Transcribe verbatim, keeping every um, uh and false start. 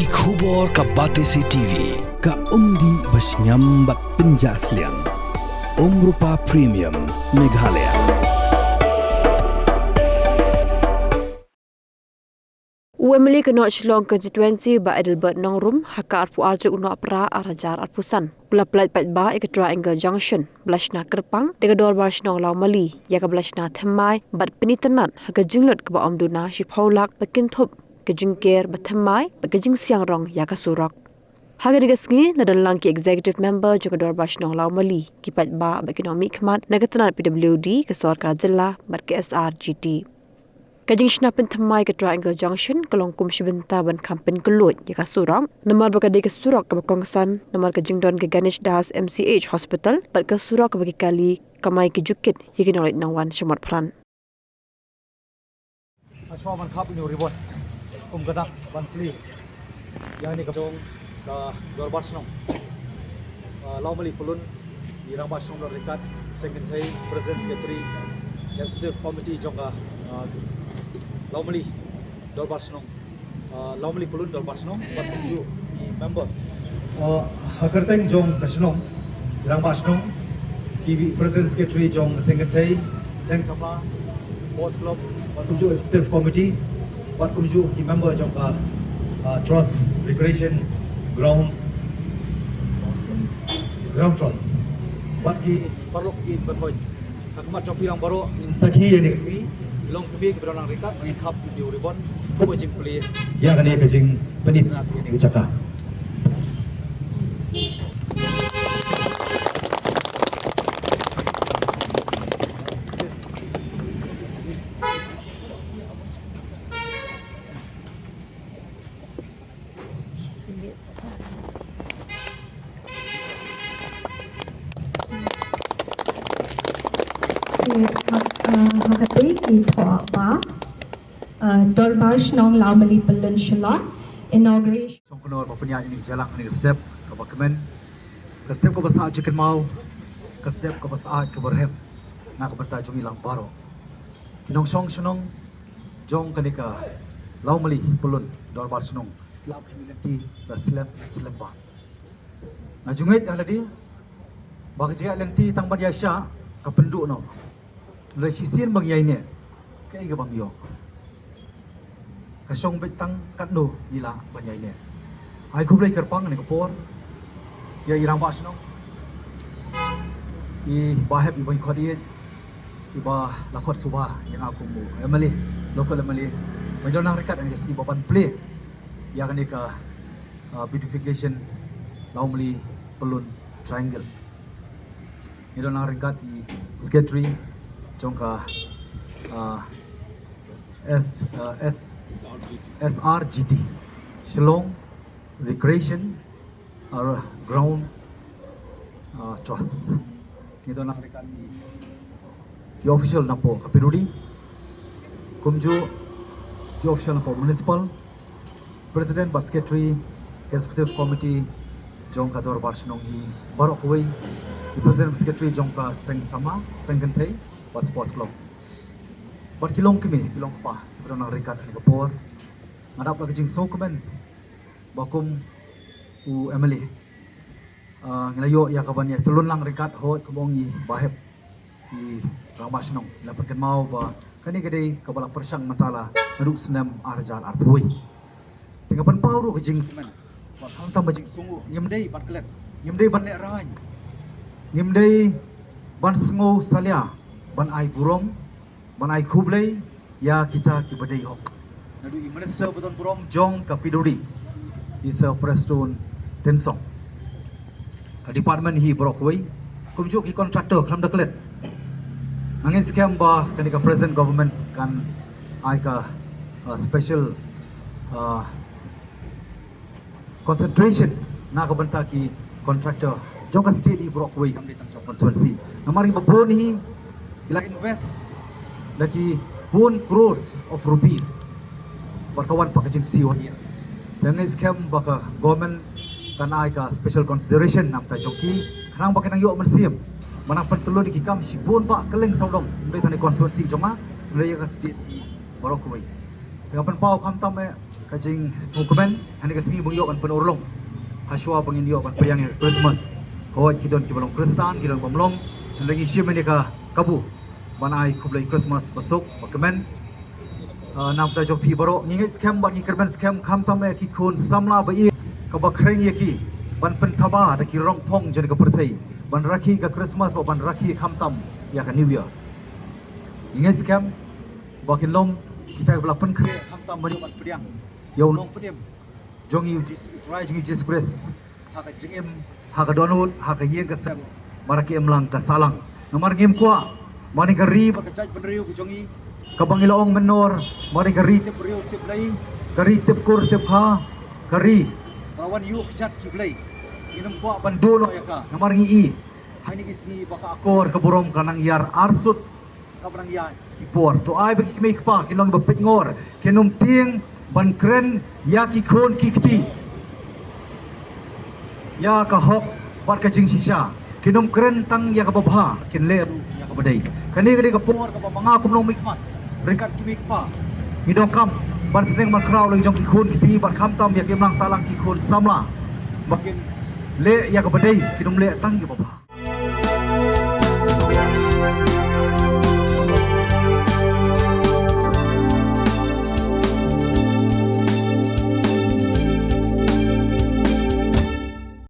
Ki khubor ka Batesi T V, ka umdih ba shngiam bad pynjah sliang. Umrupa Premium, Meghalaya. U M L A ka North Shillong Constituency Bah Adelbert Nongrum ha ka arphew ar tarik u Nohprah ar hajar arphew san u la pynlait paidbah ïa ka Triangle Junction ba la shna kyrpang da ka Dorbar Shnong Lawmali ïa kaba la shna thymmai bad pynitynnad ha ka jinglut kaba ym duna shiphew lak ba kynthup ka jingker ba thymmai bad ka jingsiang rong ïa ka surok. Ha kane ka sngi la don lang ki Executive Member jong ka Dorbar Shnong Lawmali, ki paidbah bad ki nongmihkhmat na ka tnat P W D, ka sorkar jylla bad ka S R G T. Ka jingshna pynthymmai ka Triangle Junction ka long kum shi bynta ban kham pynkhlaiñ ïa ka surok, namar ba ka dei ka surok kaba kongsan namar ka jingdon ka Ganesh Das M C H Hospital bad ka surok kaba ki kali kamai ki ju kit ïa ki nongleit nongwan sha Motphran. Hashwa ban khap ïa u ribbon kum ka dak ban plie ïa kane ka jong ka Dorbar Shnong, ah, Lawmali Pyllun, i Rangbah Shnong Dor Ryngkat, Seng Kynthei, President Secretary, Executive Committee jong ka, ah, Lawmali Dorbar Shnong, ah, Lawmali Pyllun Dorbar Shnong bad kumjuh i member, ah, ha kyrteng jong ka shnong, Rangbah Shnong, ki President Secretary jong Seng Kynthei, Seng Samla, Sports Club bad kumjuh Executive Committee bad kumjuh ki member jong ka, ah, Trust Recreation Ground, Ground Trust bad ki paralok ki bathoit. Ha khmat jong phi lang baroh ngin sakhi ïa kane ka sngi, long kmie kiba don lang ryngkat, ngin khap ïa u ribbon kum ka jingplie ïa kane ka jingpynitynnad ïa kane ka jaka. Te, uh, uh, ha kata ki thoh ba, uh, Dorbar Shnong Lawmali Pyllun Shillong, inauguration. Shong Kynnoh ba pynïaid ïa kane ka jingïalang, ïa kane ka step kaba kmen, ka step kaba sah jingkynmaw, ka step kaba sah kaba rhem na ka bynta jong ngi lang baroh. Ki nongshong shnong jong kane ka Lawmali Pyllun Dorbar Shnong ki la khmih lynti la slem slem bha. Nga ju ngeit ha lade ba ka jingïaid lynti tang ban ïaishah ka pynduh noh. Hynrei shisien ba ngi ïaineh, kaei kaba ym ïoh? Ka shong beit tang katno ngi lah ban ïaineh. Ai khublei kyrpang ha kane ka por ïa i Rangbah Shnong, i Bah Hep, i Bah Khot, i, i Bah Lakhot Suba, ïa nga kum u M L A, local M L A, ban ïa nang ryngkat ha kane ka sngi ba ban plie ïa kane ka, uh, beautification Lawmali Pyllun Triangle. Ngi don lang ryngkat i secretary jong ka, uh, S, uh, S, S R G T, Shillong Recreation, uh, Ground, uh, Trust. Ngi don lang ryngkat i ki official na pdeng ka P W D, kumjuh ki official na pdeng municipal, President bad Secretary ka Executive Committee jong ka Dorbar Shnong hi baroh kawei, ki President bad Secretary jong ka Seng Samla, Seng Kynthei bad Sports Club, bad ki long kmie ki long kpa kiba don lang ryngkat ha kane ka por. Nga dap la ka jingsngewkmen ba kum u M L A, ah, ngi la ïoh ïa ka ban ïa tylli lang ryngkat, hooid, kumba ong i Bah Hep, i Rangbah Shnong, i la pynkynmaw ba kane ka dei kaba la pyrshang mynta la naduh snem ar hajar arphew wei. Te nga pynpaw ruh ka jingkmen ba khamtam ka jingsngew, ngim dei ban klet, ngim dei ban lehraiñ, ngim dei ban sngew salia, ban ai burom, ban ai khublei ïa kita kiba dei hok. Naduh i Minister ba don burom jong ka P W D, i Sir Prestone Tynsong, ka department hi baroh kawei, kumjuh ki contractor, khlem da klet. Nga ngeit skhem ba kane ka present government kan ai ka, uh, special, uh, concentration na ka bynta ki contractor jong ka state hi baroh kawei, kam dei tang jong constituency. Namar kiba bun hi ki la invest da ki bun crores of rupees bad ka wan pat ka jingsiew ïa. Te nga ngeit skhem ba ka government kan ai ka special consideration na ka bynta jong ki, khnang ba kin nang ïoh mynsiem ban nang pyntyllun ïa ki kam shibun bha kylleng sawdong, kam dei tang na constituency jong nga, kam dei ïa ka state hi baroh kawei. Te nga pynpaw khamtam eh Ka jingsngewkmen, ha kane ka sngi ba ngi ïoh ban pynurlong, ha shuwa ba ngin ïoh ban pdiang ïa ka Christmas. Hooid, ki don kiba long Khristan, ki don bym long. Hynrei ngi shim ïa kane ka kabu ban ai khublei Christmas ba suk ba kmen. Ah, na ka bynta jong phi baroh, ngi ngeit skhem bad ngi kyrmen skhem, khamtam ïa ki khun samla ba ïeit, kaba khring ïa ki ban pynthaba da ki rong phong jong ka pyrthei, ban rakhe ka Christmas bad ban rakhe khamtam ïa ka New Year. Ngi ngeit skhem ba kin long kita kiba la pynkhreh khamtam ban ïoh ban pdiang ïa u nongpynim jong ngi, u Jisu, u Trai jong ngi Jisu Khrist, ha ka jingim, ha ka dohnud, ha ka ïing ka sem, bad ha ka imlang ka sahlang. Namar ngim kwah ba kane ka ri bad ka jaitbynriew ka jong ngi, kaba ngi la ong mynnor, ba kane ka ri tip briew tip Blei, ka ri tip kur tip kha, ka ri ba la wan ïuh kjat ki blei, ngim kwah ban duh noh ïa ka. Namar ngi i ha kine ki sngi ba ka akor ka burom ka nang ïar arsut, kaba nang ïaid ki por. To ai ba ki kmie ki kpa kin long ba peit ngor, kin ym tieng ban kren ïa ki khun ki kti ïa ka hok bad ka jingshisha. Kin ym kren tang ïa kaba bha, kin leh ruh ïa kaba dei. Kane ka dei ka por kaba ma nga kum u nongmihkhmat ryngkat ki kmie ki kpa, ngi donkam ban sneng ban khraw la ki jong ki khun ki kti, bad khamtam ïa ka imlang sahlang ki khun samla, ba kin leh ïa kaba dei, kin ym leh tang ïa kaba bha.